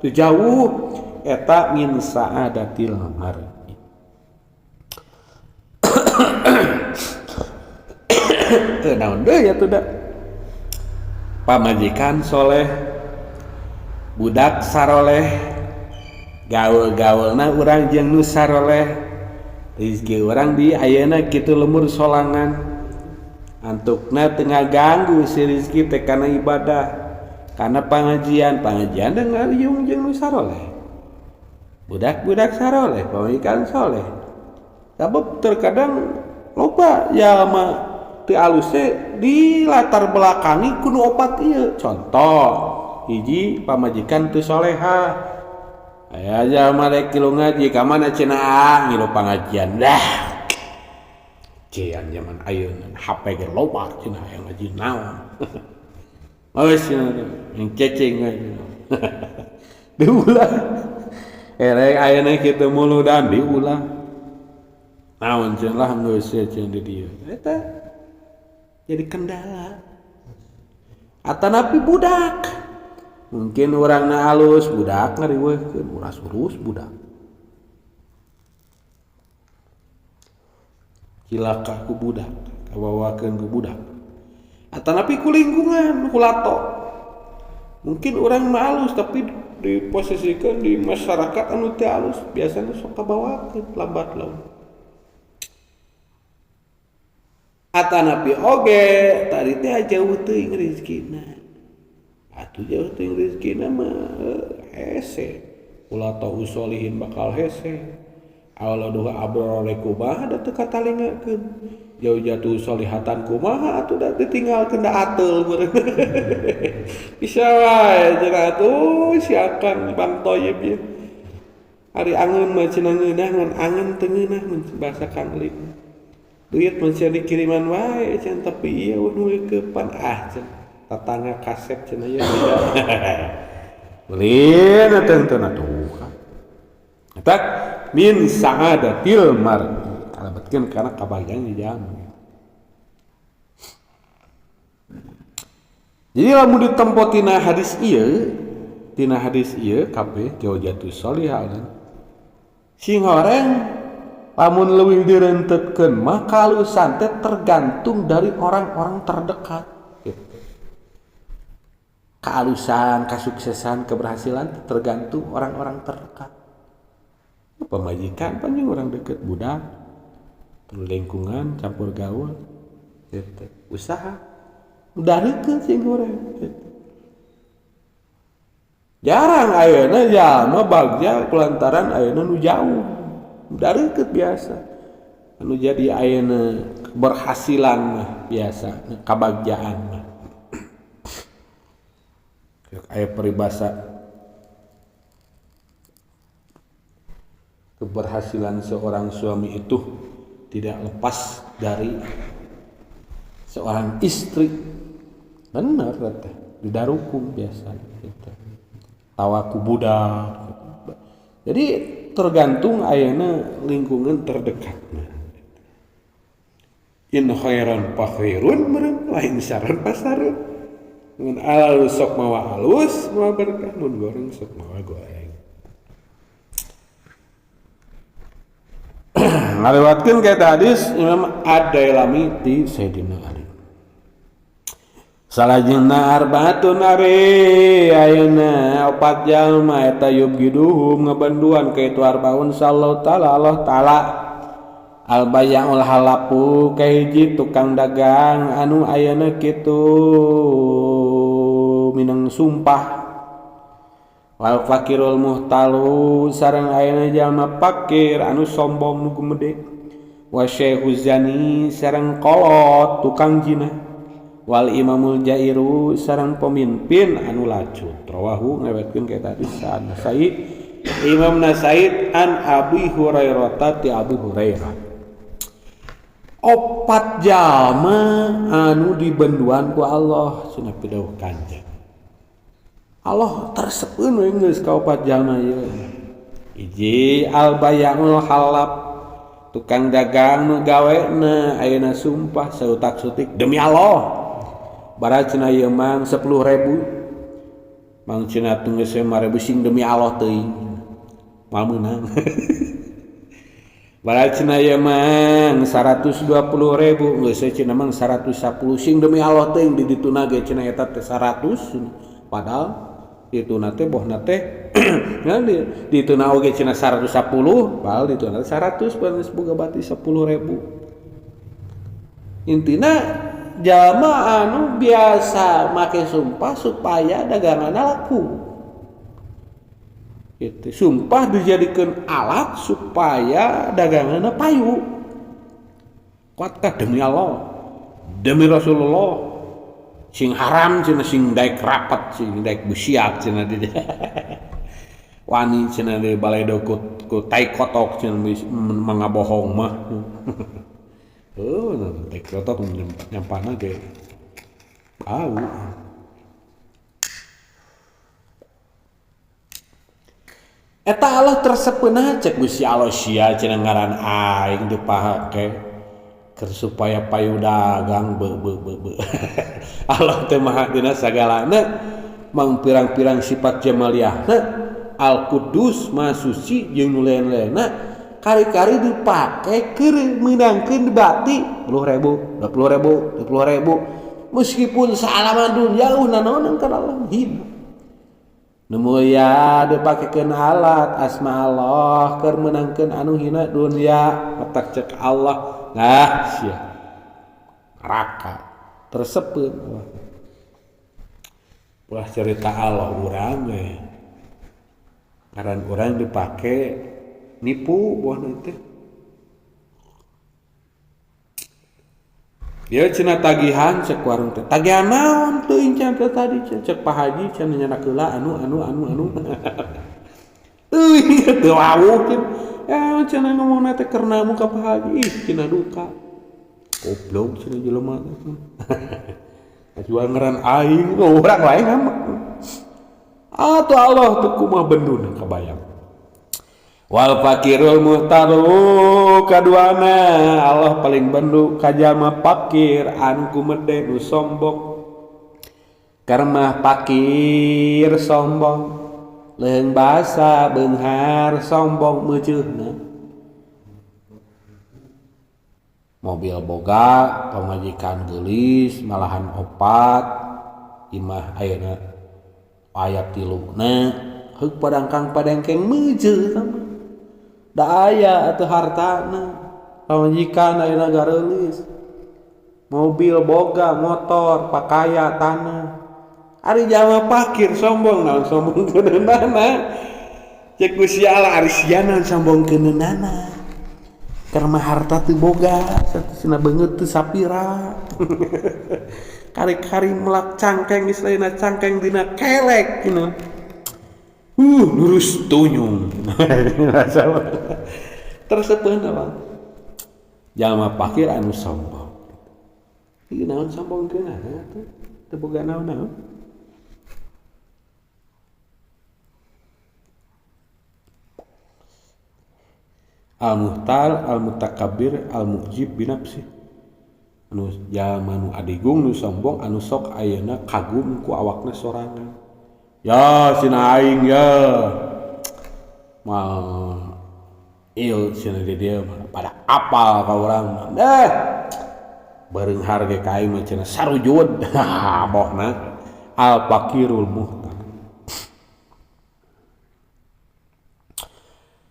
teu jauh. Eta min sa'adatil mar'i. Teu naon deui atuh da. Pamajikan soleh, budak saroleh, gaul-gaulna urang jeung nu saroleh, rezeki urang di ayeuna kitu lemur solangan. Antukna teu ngaganggu si rezeki teh kana ibadah, kana pangajian, pangajian da ngariung jeung nu saroleh. Budak-budak saroleh, pamajikan soleh. Sabab terkadang loba jalma teu alus teh di latar belakangi kudu opat ieu. Contoh, hiji pamajikan teu soleha. Aya jalma rek kilu ngaji ka mana cenah ngilu pangajian dah. Cian zaman ayeuna HP ge loba cenah aya ngaji naon. Geus cenah yang cecing we. Diulah. Erek ayeuna kitu muludan diulah. Naon cenah lah geus cenah di dieu. Eta jadi kendala. Atanapi budak. Mungkin urangna alus budak ngariweuhkeun uras-urus budak. Cilaka ku budak, kabawakeun ku budak. Atanapi ku lingkungan, ku lato. Mungkin urang mah alus tapi diposisikan di masyarakat anu teu alus, biasanya sok kabawakeun lambat laun. Atanapi oge tadi teh jauh teuing rezekina. Atuh jauh teuing rezekina mah hese. Ulah tau usolihin bakal hese. Awal duha abrore kumaha da teu katalingakeun. Jauh jatuh solihatan kumaha atuh da ditinggalkeun da ateul meureun. Bisa wae cenah atuh si Akang Bang Toyib ieu. Ari angeun mah cenah ngeunah ngan angeun teu ngeunah mun bahasa Kang Lip. Duit mah cenah dikiriman wae cenah tapi ieu nu keupan ah cenah. Tatangga kasep cenah ieu beda. Ulin atuh atuh. Eta min sa'adatil mar'i kalebetkeun kana kabagjaan jalma. Jadi lamun ditempo tina hadis ieu kabeh jauh sholihah sing horeng lamun leuwih direntetkeun mah kalusan teh tergantung dari orang-orang terdekat gitu. Kealusan, kesuksesan, keberhasilan tergantung orang-orang terdekat. Pemajikan pan jeung orang deket budak, terus lingkungan campur gaul gitu. Usaha udah deket sing goreng gitu. Jarang ayeuna jalma bagja kulantaran ayeuna nu jauh. Udah deket biasa. Anu jadi ayeuna keberhasilan mah biasa, kabagjaan mah. Aya peribahasa keberhasilan seorang suami itu tidak lepas dari seorang istri. Bener teh, didarukum biasa gitu. Tawaku budak. Jadi tergantung ayeuna lingkungan terdekatna. In khairan fa khairun meureun, lain saran pasarun. Mun alus sok mawa alus, mawa berkah, mun goreng sok mawa goreng. Ngalewatkeun ka hadis Imam Ad-Dailami ti Sayyidina Ali. Salajengna arbaatun ari ayeuna opat jalma eta yubgiduhum ngabanduan ka itu arbaun sallallahu taala Allah taala. Al bayaul halapu kahiji tukang dagang anu ayeuna kitu minang sumpah. Wal fakirul muhtalu sareng ayeuna jalma fakir anu sombong nu gumede. Wa syekhuz zani sareng kolot tukang zina. Wal imamul jairu sareng pemimpin anu lacut. Rawahu ngewetkeun ka tadi Nasai Imam Nasai an Abi Hurairah ti Abu Hurairah. Opat jalma anu dibenduan ku Allah cenah pidauh kanjeng. Allah tersepeun we geus ka opat jalma ieu. Hiji al bayaul halab tukang dagang nu gawena ayeuna sumpah sautak sutik demi Allah. Bara cenah ieu mang 10.000. Mang cenah teu geus 5.000 sing demi Allah teuing. Moal meunang. Bara cenah ieu mang 120.000 geus cenah mang 110 sing demi Allah teuing di dituna ge cenah eta teh 100. Padahal dituna teh bohna teh dituna oge cenah 110 padahal dituna 100 geus boga bati 10.000. Intina jalma anu biasa make sumpah supaya daganganna laku. Gitu. Sumpah dijadikan alat supaya daganganna payu. Kuat teh demi Allah, demi Rasulullah. Sing haram cenah sing daek rapat, sing daek busiat cenah di. Wani cenah di baledo ku tai kotok cenah mangabohong mah. Oh, tai kotok nyampana ge. Bau. Eta Allah tersepeuna cek Gusti Allah sia cenah ngaran aing dipake keur supaya payu dagang be be be be. Allah teh maha dina sagalana mang pirang-pirang sifat jamaliyahna Al Qudus maha suci jeung nu lain-lainna kari-kari dipake keur meunangkeun bati 10.000 20.000 20.000 meskipun saalaman dunya nanaonan ka Allah hina. Nu mulia dipakekeun alat asma Allah keur meunangkeun anu hina dunya matak cek Allah nah sia neraka tersepeun. Ulah cerita Allah urang we ngaran urang dipake nipu buah teh. Dia cenah tagihan cek warung teh. Tagihan naon teuing cenah teh tadi cek Pak Haji cenah nyanak heula anu anu anu anu. Euy teu wawuh cenah. Ya cenah ngomongna teh keur namu ka Pak Haji ih cenah duka. Goblok cenah jelema teh. Jual ngaran aing urang lain mah. Atuh Allah teu kumaha benduna kabayang. Wal fakirul muhtaru kaduana Allah paling bendu ka jalma fakir anu kumede nu sombong. Karmah fakir sombong leung basa beunghar sombong meuceuhna. Mobil boga pamajikan geulis malahan opat imah ayeuna aya tiluna heuk padangkang padengkeng meuceuh sama. Da aya atuh hartana pamajikan ayeuna gareulis mobil boga motor pakaya tanah. Ari jalma fakir sombong naon sombong keuneunana cek Gusti Allah ari sia naon sombong keuneunana karena harta teu boga satusna beungeut teu sapira. Kari-kari melak cangkeng geus lainna cangkeng dina kelek cenah. Lurus tunyung. Tersepeun apa? Jalma fakir anu sombong. Ieu naon sombong keunana teh? Teu boga naon-naon. Al-muhtal, al-mutakabbir, al-mu'jib binafsi. Anu jalma nu adigung nu sombong anu sok ayeuna kagum ku awakna sorangan. Ya sina aing ya. Mal il sina di dieu pada apal ka urang mah. Eh bereunghar ge ka aing mah cenah sarujud. Bohna al fakirul muhtar.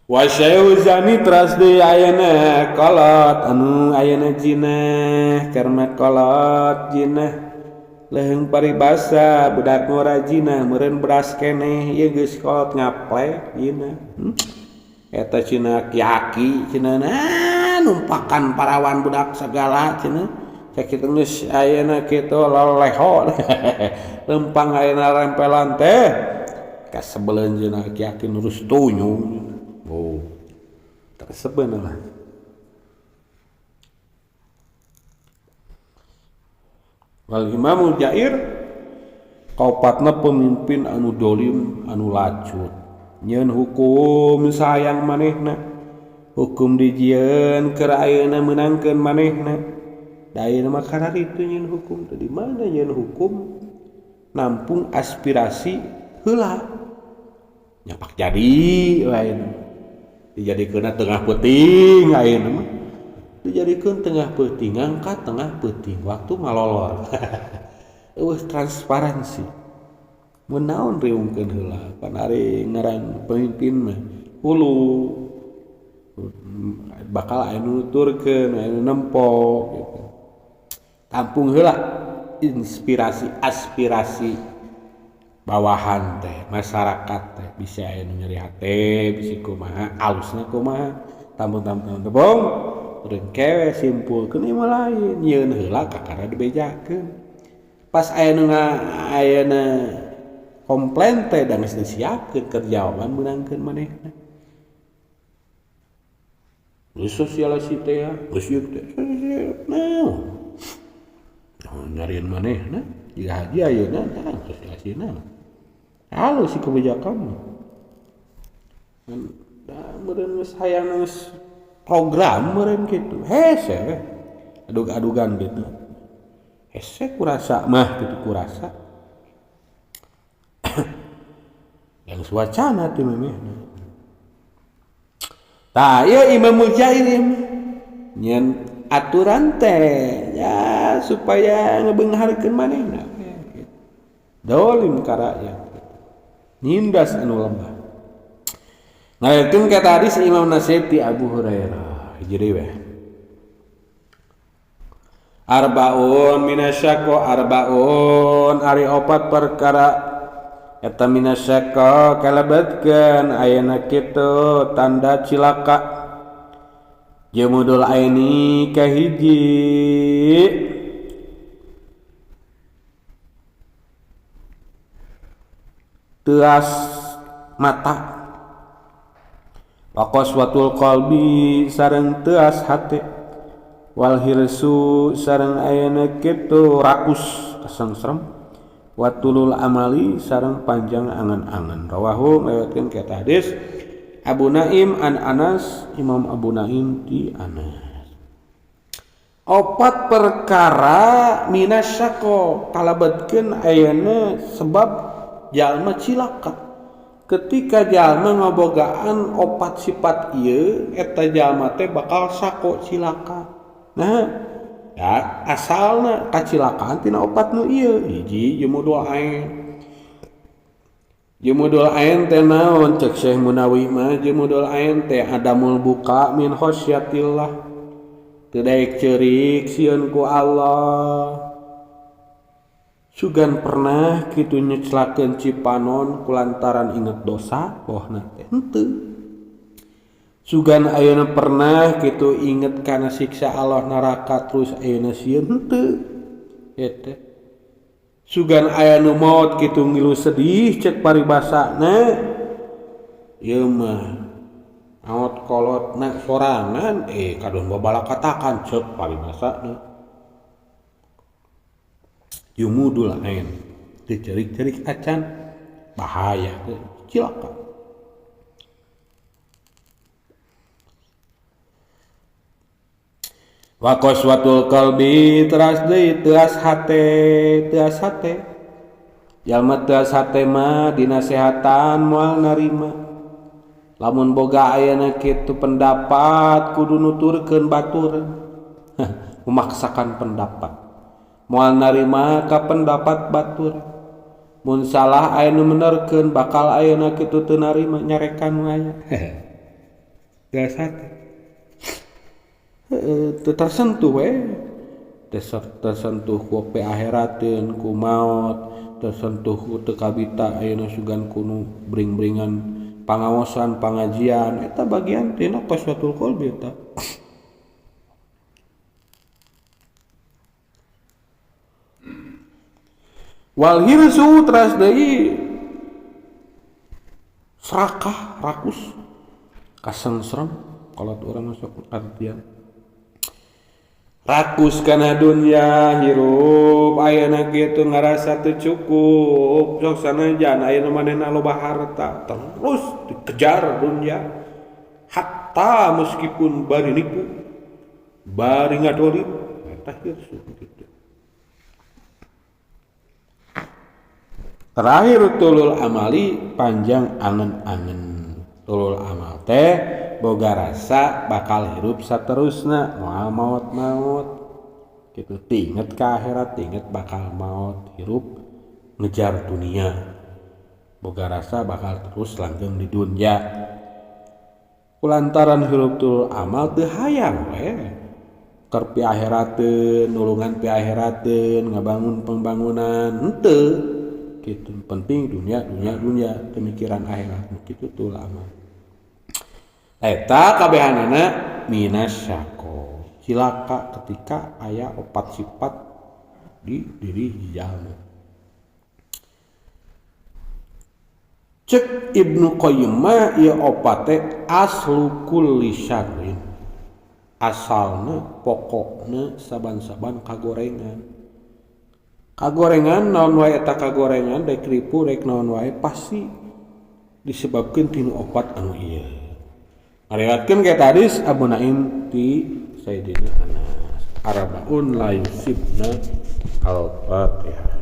Wa syai'u teras deui ayeuna kolot anu ayeuna jinah karena kolot jinah leung paribasa budak ngora jinah meureun beras keneh ieu geus kolot ngaplek jinah. Eta cenah ki-aki cenah nah, numpakan parawan budak sagala cenah cek kitu geus ayeuna kitu leleho. Lempang ayeuna rempelan teh kasebeleun cenah ki-aki nurus tunyung. Oh, tersebeun lah. Wal imamul jair kaopatna pemimpin anu dolim anu lacut nyeun hukum sayang manehna hukum dijieun keur ayeuna meunangkeun manehna da ayeuna mah kararitu nyeun hukum teh di mana nyeun hukum nampung aspirasi heula nyapak jadi wae dijadikeun tengah peuting ayeuna mah dijadikeun tengah peuting ngangkat tengah peuting waktu ngalolor. Eueuh transparansi mun naon riungkeun heula pan ari ngaran pemimpin mah hulu bakal aya nu nuturkeun aya nu nempo gitu. Tampung heula inspirasi aspirasi bawahan teh masyarakat teh bisa aya nu nyeri hate bisa kumaha alusna kumaha tampung tampung tepung Rengkewe simpulkeun ieu mah lain nyieun heula kakara dibejakeun. Pas aya nu ayeuna komplain teh da geus disiapkeun keur jawaban meunangkeun manehna. Geus sosialisasi teh ya, geus ieu teh. Naon? Nyariin manehna, jiga haji ayeuna tah sosialisasina. Halus si kebijakan mah. Da meureun geus hayang geus program meureun kitu. Hese we. Adug-adugan gitu. Hese kurasa mah kitu kurasa. Yang wacana teh memehna. Tah ieu Imam Mujair ieu mah. Nyeun aturan teh ya supaya ngebeungharkeun manehna. Dolim ka rakyat. Nindas anu lemah. Ngayakeun ka hadis Imam Nasai ti Abu Hurairah. Hiji deui we. Arbaun minasyaqo arbaun ari opat perkara eta minasyaqo kalebetkeun ayeuna kitu tanda cilaka. Jemudul aini kahiji teas mata waqaswatul qalbi sareng teas hate wal hirsu sareng ayeuna kitu rakus kasengsrem watulul amali sareng panjang angan-angan. Rawahu ngriwayatkeun ka hadis Abu Naim an Anas, Imam Abu Naim di Anas. Opat perkara minasyaqo kalebetkeun ayeuna sebab jalma cilaka. Ketika jalma ngabogaan opat sifat ieu eta jalma teh bakal sako cilaka. Nah, ya asalna kacilakaan tina opat nu ieu. Hiji jemudul ain. Jemudul ain teh naon cek Syekh Munawi mah jemudul ain teh adamul buka min khosyatillah. Teu daek ceurik sieun ku Allah. Sugan pernah kitu nyeclakeun cipanon kulantaran inget dosa bohna teh henteu. Sugan ayeuna pernah kitu inget kana siksa Allah neraka terus ayeuna sieun henteu. Eta. Sugan aya nu maot kitu ngilu sedih cek paribasana. Ieu mah maot kolotna sorangan kadon babalakatakan cek paribasana. Yumudul ain dicerik-cerik acan bahaya cilaka. Wa qaswatul qalbi teras deui teas hate teas hate jalma teas hate mah dinasehatan moal narima. Lamun boga ayeuna kitu pendapat kudu nuturkeun batur. Memaksakan pendapat moal narima ka pendapat batur. Mun salah aya nu menerkeun bakal ayeuna kitu teu narima nyarekan nu aya. Teas hate teu tersentuh we. Tersentuh ku pe akhirateun ku maot, tersentuh ku teu kabita ayeuna sugan kunu bring-bringan pangaosan pangajian eta bagian tina qaswatul qalbi eta. Wal hirsu teras deui serakah rakus kasengsrem kalau urang masuk artian rakus kana dunya hirup ayeuna kitu ngarasa teu cukup sok sanajan ayeuna manehna loba harta terus dikejar dunya hatta meskipun bari nipu bari ngadolim eta hirsu kitu. Terakhir tulul amali panjang angen-angen. Tulul amal teh boga rasa bakal hirup saterusna moal maot-maot kitu tinget ka akhirat tinget bakal maot hirup ngejar dunia boga rasa bakal terus langgeng di dunia kulantaran hirup tulul amal teu hayang we keur pi akhirateun nulungan pi akhirateun ngabangun pembangunan henteu kitu penting dunia dunia dunia pemikiran akhirat kitu tulul amal. Eta kabehanana minasyaqo. Cilaka ketika aya opat sifat di diri jalma. Cek Ibnu Qayyim mah ieu opat teh aslu kulli syarrin, asalna pokokna saban-saban kagorengan. Kagorengan naon wae eta kagorengan, rek ripu rek naon wae pasti disebabkeun tinu opat anu ieu. Ngariwayatkeun ka hadis Abu Naim ti Sayyidina Anas, arbaun la yusibna. Al-Fatihah.